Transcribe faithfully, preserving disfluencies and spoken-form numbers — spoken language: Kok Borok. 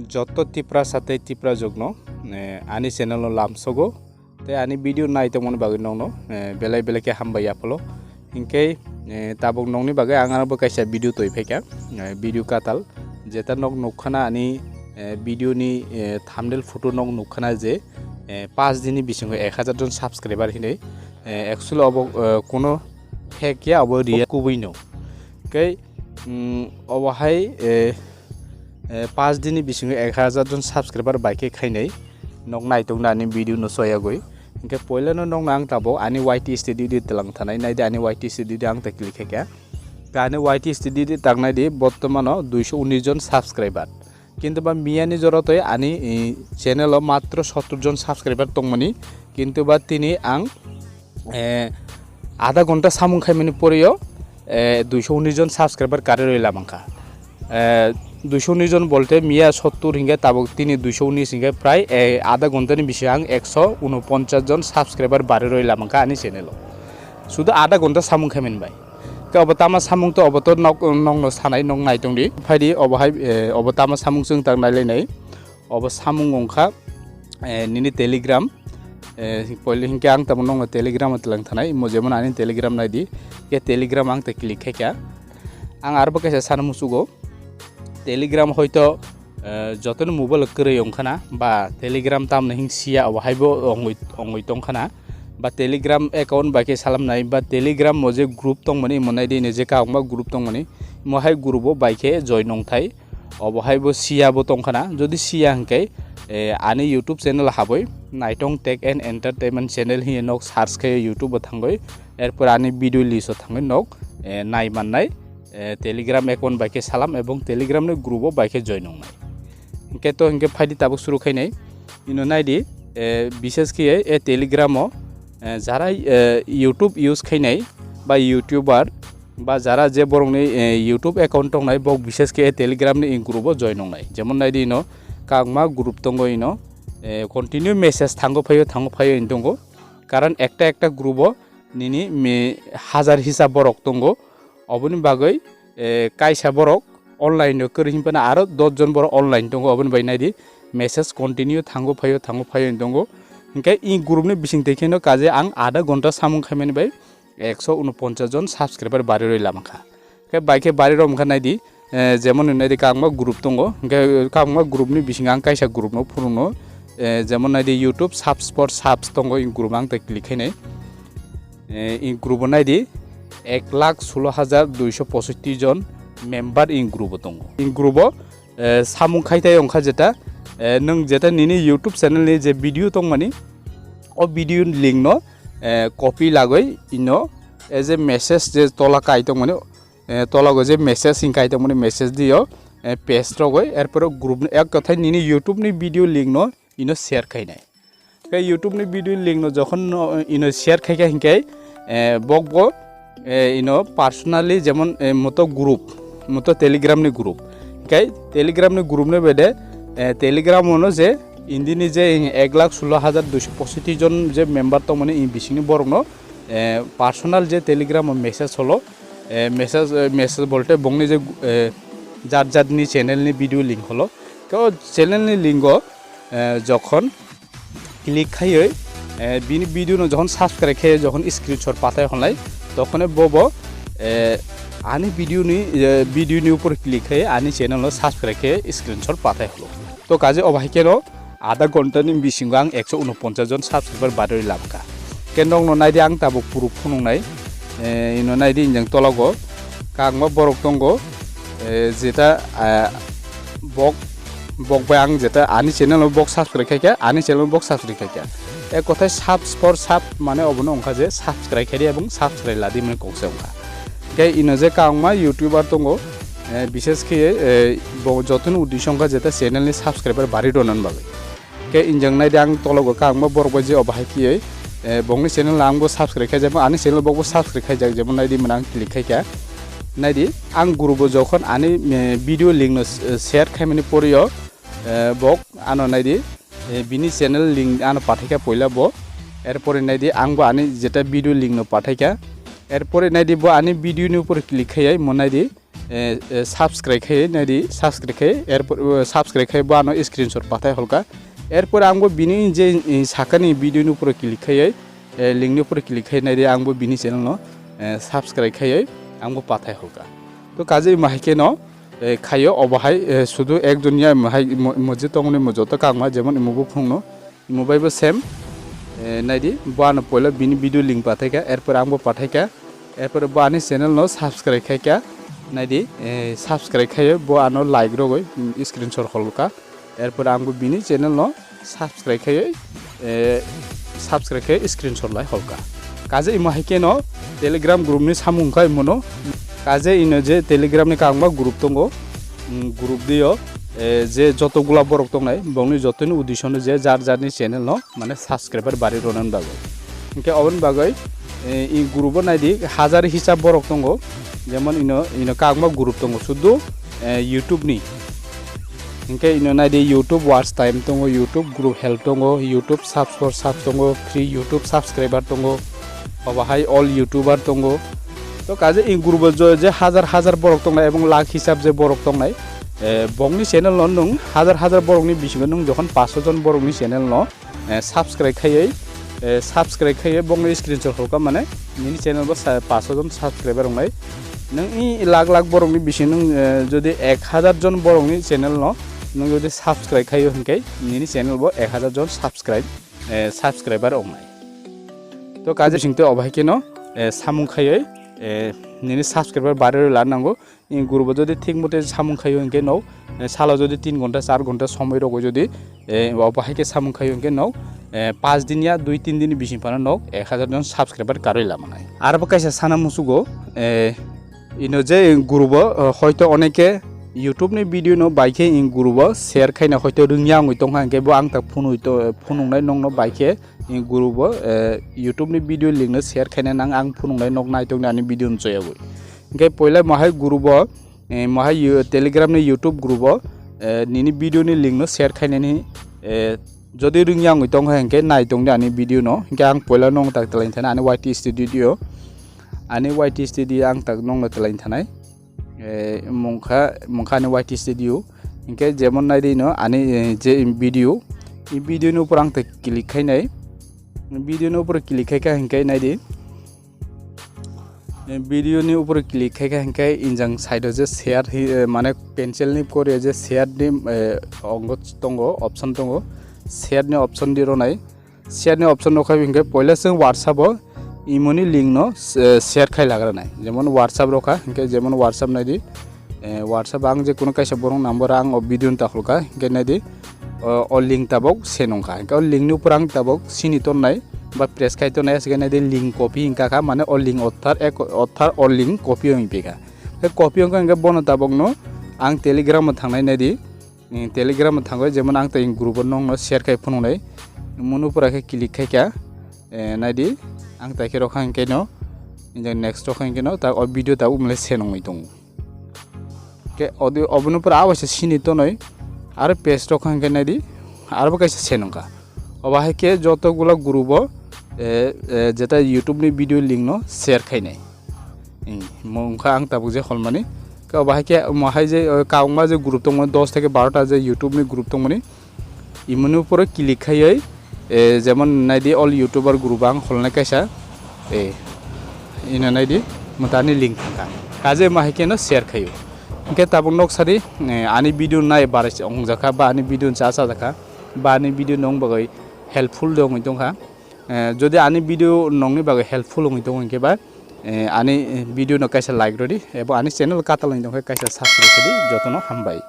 Joto Tiprasa tei Tiprajwkno, eh, ani channel no lamsogo tei ani video naitongmani bagwi nokno, eh, belai belai khe hambai yaphalo. Hinkhe, eh, tabuk nokni bagwi ang aro bo kaisa video twi phaikha, eh, video katal. Jeta nok nukkhana ani, eh, video ni, eh, thumbnail photo nok nukkhana je, eh, paanch din ni bisingo ek hajar jon subscriber hinwi, eh, actually obo, eh, kuno fake ya, obo real kubui no. Khe, mm, obo hai, eh, eh, paanch din ni bisingo ek hajar jon subscriber bai khe khainai nok naitokna ani video no soyagwi. Hinkhe poilano nokno ang tabuk ani Y T studio di tlang thanai, naidi ani Y T studio di ang ta click khaikha. Khe ani Y T studio di tangnai di bortomano duiso unis jon subscriber. Kintu ba miyani jorotoi ani, eh, channel o matro sottor jon subscriber tongmani, kintu ba tini ang, eh, adha ghonta samung khaimani porio, eh, duiso unis jon subscriber kari roi lamangkha. Eh, duiso unis jon bolte miya sottor hinkhe tabuk tini duiso unis hinkhe prai, eh, adha ghonta ni bisingo ang ekso unoponchas jon subscriber bari roi lamangkha ani channel o. Sudu adha ghonta samung khaimani bai. Khe obo tama samung to, obo to nok, nokno sanai, nok naitongdi. Phaidi obo hai, eh, obo tama samung chwng tak nailainai. Obo samung wngkha, eh, nini Telegram. Eh, poile hinkhe ang tamo nokno Telegram o tlang thanai. Mo jemon ani Telegram naidi. Khe Telegram ang ta click khaikha. Ang arbo kaisa sana musugo. Telegram hoito, eh, jotoni mobile kwrwi wngkhana, ba Telegram tamni hing siya, obo haibo wngwi, wngwi tongkhana, ba Telegram account bai khe salamnai, ba Telegram o je group tongmani, imo naidi ni je kabangma group tongmani, imo hai group o bai khe join wngthai, obo haibo siya bo tongkhana, jodi siya hinkhe, eh, ani YouTube channel habwi Naitong Tech and Entertainment channel hiye nok search khe YouTube o thangwi, erpor ani video list o thangwi nok, eh, nai mannai. Eh, Telegram account bai khe salam ebong Telegram ni group o bai khe join wngnai. Hinkhe to hinkhe phaidi tabuk suru khainai. Ino naidi, eh, bishes khe e Telegram o, eh, jara, eh, YouTube use khainai ba YouTuber ba jara je borokni, eh, YouTube account tongnai bok bishes khe e Telegram ni group o join wngnai. Jemon naidi ino kangma group tongo ino, eh, continue message thango phaio, thango phaio in tongo. Karon ekta ekta group o nini me hajar hisab borok tongo. Oboni bagwi, eh, kaisa borok online o kwrwi hinphano aro dos jon borok online tongo, oboni bai naidi message continue thango phaio, thango phaio hinwi tongo. Hinkhe i group ni bising twi kheno kaje ang adha ghonta samung khaimani bai ekso unoponchas jon subscriber bari roi lama kha. Khe bai khe bari rok wngkha naidi, eh, jemon naidi kabangma group tongo, hinkhe kabangma group ni bisingo ang kaisa group no phunukno, eh, jemon naidi YouTube subs for subs tongo, i group ang tei click khainai. Eh, in group o naidi ek lakh solo hajar duiso posotti jon member in group o tongo. In group o, eh, samung khaitai wngkha jeta, eh, nwng jeta nini YouTube channel ni je video tongmani, o video link no, eh, copy lagwi ino, eh, je message je tola kai tongmani, eh, tola go je message hing kai tongmani message dio, eh, paste rogwi, erpore group no ek kothai nini YouTube ni video link no ino share khainai. Khe YouTube ni video link no jokhon no ino share khaikha hinkhe, eh, bok bo, eh, ino personally jemon, eh, moto group, moto Telegram ni group. Hinkhe Telegram ni group no bede, eh, Telegram o no je indini je ek lakh solo hajar duiso posotti jon je member tongmani in bisingni borok no, eh, personal je Telegram o message holo, eh, message, eh, message bolte bongni je, eh, jat jat ni channel ni video link holo. Khe o channel ni link o, eh, jokhon click khaiwi, eh, bini video no jokhon subscribe khe jokhon screenshot pathai honlai, tokhone bobo, eh, ani video ni, eh, video ni upor click khaiwi ani channel no subscribe khe screenshot pathai holo. To kaje obo hai khe no adha ghonta ni bisingo ang ekso unoponchas jon subscriber barwi labkha. Khe nokno naidi ang tabuk proof phunuknai, eh, ino naidi injang tologo kangma borok tongo, eh, jeta, eh, bok, bok bai ang jeta ani channel o bok subscribe khaikha, ani channel o bok subscribe khaikha. Ek kothai subs for sub mane obono wngkha je subscribe khaidi ebong subscribe ladi mane kokse wngkha. Khe ino je kangma YouTuber tongo, eh, bishes khe, eh, bo jotoni uddesho wngkha jeta channel ni subscriber bari rwna bagwi. Khe injang naidi ang tologo kangma borok bai je obo hai khe, eh, bongni channel ang bo subscribe khaijak, ani channel bok bo subscribe khaijak, jemon naidi mane ang click khaikha. Naidi ang group o jokhon ani, eh, video link no, eh, share khaimani porio, eh, bok ano naidi, eh, bini channel link ano pathaikha poila bo. Erpore naidi ang bo ani jeta video link no pathaikha. Erpore naidi bo ani video ni upor click khaiya mo naidi. eh, eh, subscribe khai naidi, subscribe khai, erpor, eh, subscribe khai bo ano screenshot pathai holka. Erpor ang bo bini je, eh, sakani video ni upor click khai, eh, link ni upor click khai naidi, ang bo bini channel no, eh, subscribe khai ang bo pathai holka. To kaje imo hai khe no, eh, khaio obo hai, eh, sudu ekjon ya imo hai mo-, moje tongni mo joto kangma jemon imo bo phungno. Imo bai bo same, eh, naidi, bo ano poila bini video link pathaikha, erpor ang bo pathaikha, erpor bo ani channel no subscribe khaikha, naidi, eh, subscribe khaiyo bo ano like rogoi, mm, screenshot holka, erpor ang bo bini channel no subscribe khaiyo, eh, subscribe khaiyo screenshot lai holka. Kaje imo hai khe no Telegram group ni samung khai mono, kaje ino je Telegram ni kangma group tongo, mm, group dio, eh, je joto gula borok tongnai, bongni jotoni uddesho no je jar jar ni channel no, mane subscriber bari rwna bagwi. Hinkhe oboni bagwi, eh, i group o naidi hajar hisab borok tongo, jemon ino, ino kangma group tongo, sudu, eh, YouTube ni. Hinkhe ino naidi YouTube watch time tongo, YouTube group help tongo, YouTube subs for subs tongo, free YouTube subscriber tongo, obo hai all YouTuber tongo. To kaje i group o jo-, je hajar hajar borok tongnai ebong lakh hisab je borok tongnai, eh, bongni channel no nwng hajar hajar borokni bisingo nwng jokhon paanch sho jon borokni channel no, eh, subscribe khaiwi, eh, subscribe khaiwi bongni screenshot holka mane nini channel bo sa-, paanch sho jon subscriber wngnai. Nwng i lakh lakh borokni bisingo nwng, eh, jodi ek hajar jon borokni channel no nwng jodi subscribe khaiwi hinkhe nini channel bo ek hajar jon subscribe, eh, subscriber wngnai. To kaje singte obo hai khe no, eh, samung khaiwi, eh, nini subscriber bari rwla nango. I group o jodi thik mote samung khaio hinkhe no, eh, salo jodi tin ghonta, char ghonta somoi rogo jodi, eh, obo hai khe samung khaio hinkhe no, eh, paanch din ya dui tin din ni bising phano no ek hajar jon subscriber karwi lamanai. Aro bo kaisa sana musugo, eh, ino je group o, eh, hoito oneke YouTube ni video no bai khe i group o share khaina hoito rwngya wngwi tongkha, hinkhe bo ang tak phunui to, phunuknai nokno bai khe i group o, eh, YouTube ni video link no share khaina nang ang phunuknai nok naitokni ani video no chayagwi. Hinkhe poila mohai group o, eh, mohai you-, Telegram ni YouTube group o, eh, nini video ni link no share khainani, eh, jodi rwngya wngwi tongkha hinkhe nai tongdi ani video no. Hinkhe ang poila nokno tak twlaini thanai ani Y T Studio, ani Y T Studio ang tak nokno twlaini thanai. Eh, mungkha, mungkha ani Y T Studio. Hinkhe jemon naidi no ani, eh, je video, i video ni upor ang tak click khainai. Video ni upor click khaikha hinkhe naidi. Eh, video ni upor click khaikha hinkhe injang side o je share hi, eh, mane pencil ni korea je share ni, eh, ongo tongo, option tongo. Share ni option di rwnai. Share ni option rwkha hinkhe poila chwng WhatsApp o imo ni link no, eh, share khai lagranai. Jemon WhatsApp rwkha hinkhe jemon WhatsApp naidi. Eh, WhatsApp ang je kuno kaisa borok number ang o video ni takhulkha, hinkhe naidi, o, o link tabok se nungkha. Hinkhe o link ni upor ang tabok sini tonnai ba press khai tonnai, aswk naidi link copy hinkha kha, mane o link othar ek, othar o link copy wngpikha. Hinkhe copy wngkha hinkhe bono tabok no ang Telegram o thangnai naidi. Eh, Telegram o thangwi jemon ang tei group o nokno share khai phunuknai. Munu pura khe click khai kha, eh, naidi ang tai khe rokha hinkhe no, hinkhe next rokha hinkhe no, ta o video tabok mle se nungwi tongo. Khe odi-, oboni pore abo se sini tonwi aro page rok hwnkhe naidi, aro bo kaisa se nungkha. Obo hai khe joto gula group o, eh, eh, jeta YouTube ni video link no share khainai. Ing, mo wngkha ang tabuk je holmani. Khe obo hai khe mo hai je, eh, kabangma je group tongmani, dos theke baro ta je YouTube ni group tongmani. Imoni uporo click khaiwi, eh, jemon naidi all YouTuber group ang holnai kaisa, eh, ino naidi mwtani link thangkha. Kaje ma hai kheno share khaio. Hinkhe tabuk nok sadi, eh, ani video nai barai ongjakha ba ani video cha chajakha ba ani video nong bagwi helpful de wngwi tongkha. Eh, jodi ani video nongni bagwi helpful wngwi tongo hinkhe ba, eh, ani video no kaisa like rwdi ebo ani channel katal wngwi tongkhe kaisa subscribe khedi jotono hambai.